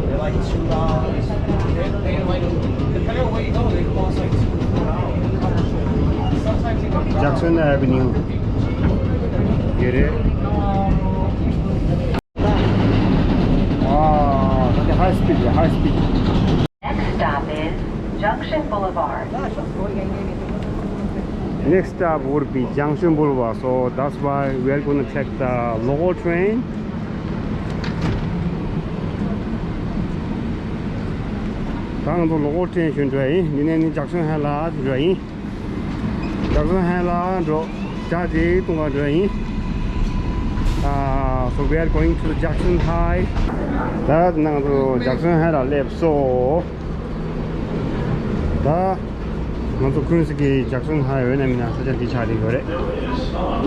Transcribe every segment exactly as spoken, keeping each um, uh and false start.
They're like two dollars. They, they like, depending on where you go, they cost like two to four dollars. Sometimes you go Jackson Avenue. Get it? Ah, that's a high speed, high speed. Next stop is Junction Boulevard. Next stop would be Junction Boulevard, so that's why we are gonna take the local train. ད་ང་ཚོ་local train་ཞིག་འགྲོ་ཡིན། འདི་ནས་ནི་Jackson High་ལ་འགྲོ་ཡིན། Jackson High་ལ་འགྲོ། ཇ་དེ་འཐུང་ག་འགྲོ་ཡིན། Ah, so we are going to the Jackson High. ད་ང་ཚོ་Jackson High་ལ་སླེབས་སོང་། ད་ང་ཚོ་ཀུན་གཟིགས་ཀྱི་Jackson High་ཡོད་ན་མིན་ན་ས་ཆ་འདི་ཆགས་བསྡད་ཡོད་རེད།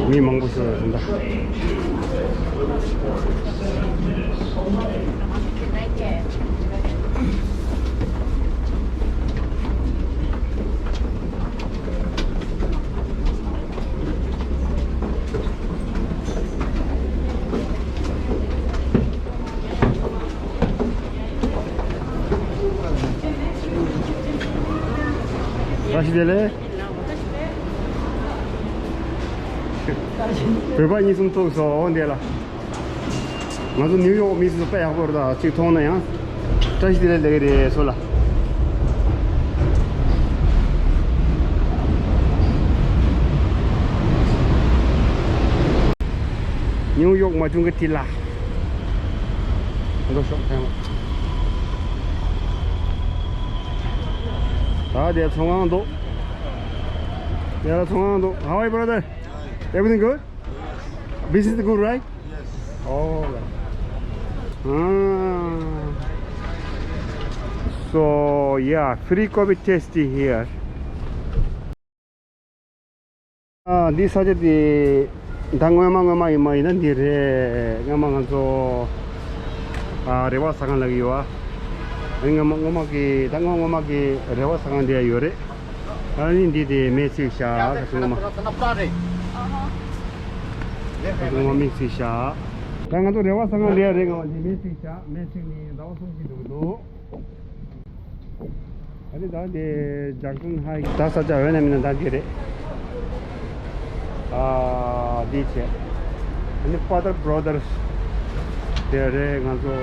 མི་མང་པོ་ཞིག་ཡོད་རེད་ད། བཀྲ་ཤིས་བདེ་ལེགས། བོད་པ་གཉིས་གསུམ་ཐུག་སོང་འདི་ལ། ང་ཚོ་ནིའུ་ཡོག་མི་ཚོ་དཔེ་ཡག་པོ་རེད་ད། གཅིག་མཐོང་ན་ཡང་བཀྲ་ཤིས་བདེ་ལེགས་ལབ་ཀྱི་རེད་སོ་ལ། ནིའུ་ཡོག་མ་བྱུང་གི་དེ་ལ། འགྲོ་ཤོག་ཐེངས་ལ། ད་དེ་ཚོང་ཁང་འདུག་དེ་ལ་ཚོང་ཁང་འདུག How are you, brother? Everything good? Business good, right? Yes. Oh, right. Ah. So, yeah, free coffee tasty here. ཨ། འདི་ས་ཆ་འདི་ད་སྔོན་མ་སྔོན་མ་ཡིན་མ་ཡིན་ན་འདི་རེད། སྔོན་མ་ང་ཚོ་ཨ་རེ་བ་ཟ་ཁང་ལབ་ཀྱི་ཡོད་ཨ། ཨ་ནི་སྔོན་མ་སྔོན་མ་གི་ད་སྔོན་སྔོན་མ་གི་རེ་བ་ཟ་ཁང་འདི་ཡ་ཡོད་རེད། ཨ་ནི་འདི་དེ་མེ་བཙིགས་བཞག་ད་སྔོན་མ། ད་སྔོན་མ་མེ་བཙིགས་བཞག་ད་ང་ཚོ་རེ་བ་ཟ་ཁང་འདི་ཡ་རེད། སྔོན་མ་འདི་མེ་བཙིགས་བཞག་མེ་བཙིགས་ནི་ཟླ་བ་གསུམ་ཅིག་འགྲོ་གི་འདུག་ཨ་ནི་ད་དེ་ཇག་སོན་ཧའི་ད་ས་ཆ་འོས་ན་མིན་ན་ད་འདི་རེད། ཨ་འདི་བྱས། ཨ་ནི་Father Brothers་དེ་རེད། ང་ཚོ་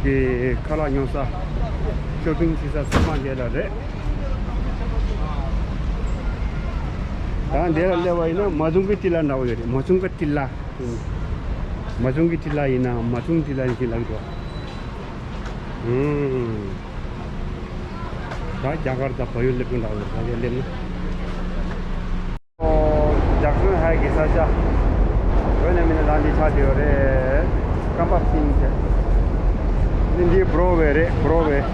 གི་ཁ་ལག་ཉོ་ས་ཤོ་པིང་བྱེད་ས་ཚང་མ་འདི་ལ་རེད། ད་འདི་ལ་སླེབས་པ་ཡིན་ན་མ་ཆུང་གི་ཏི་ལ་འདྲ་བོ་ཡོད་རེད། མ་ཆུང་གི་ཏི་ལ། མ་ཆུང་གི་ཏི་ལ་ཡིན་ན་མ་ཆུང་ཏི་ལ་ཡིན་གྱི་ལབ་འདུག་ཨུམ། ད་རྒྱ་གར་དང་བལ་ཡུལ་སླེབས་ཀྱི་འདྲ་བོ་ད་ག་སླེབས་ན། ཨོ། ཇག་སོན་ཧའི་གི་ས་ཆ། བོད་ནས་མིན་ན་ད་འདི་ཆགས་བསྡད་ཡོད་རེད། ཀམ་པ་སིང་ཟེར། འདི་འདི་བྷྲོ་ཝེ་རེད། བྷྲོ་ཝེ།